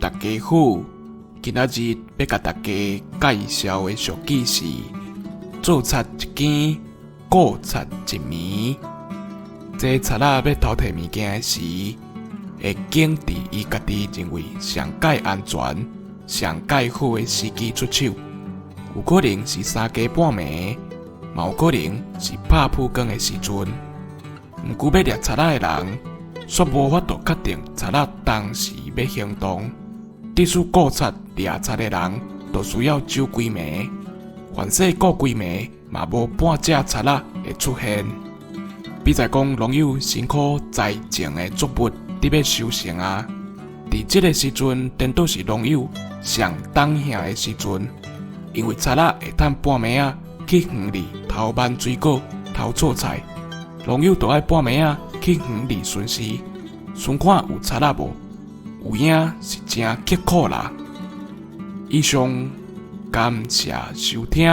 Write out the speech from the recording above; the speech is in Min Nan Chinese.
大家好，今仔日欲共大家介紹的俗語是：做賊一更，顧賊一暝。這賊仔欲偷提物件的時，會揀佇伊家己認為上蓋安全、上蓋好的時機出手。有可能是三更半暝，嘛有可能是拍晡光的時陣。毋過欲掠賊仔的人，煞無法度確定賊仔當時欲行動。致使顧賊掠賊的人，就需要守規暝。凡勢顧規暝，嘛無半隻賊仔會出現。比在講農友辛苦栽種的作物佇欲收成啊，佇這个時陣，顛倒是農友上膽嚇的時陣，因為賊仔會趁半暝仔去園裡偷挽水果、偷錯菜，農友就愛半暝仔去園裡巡視，巡看有賊仔無。有影是誠刻苦啦。以上感謝收聽。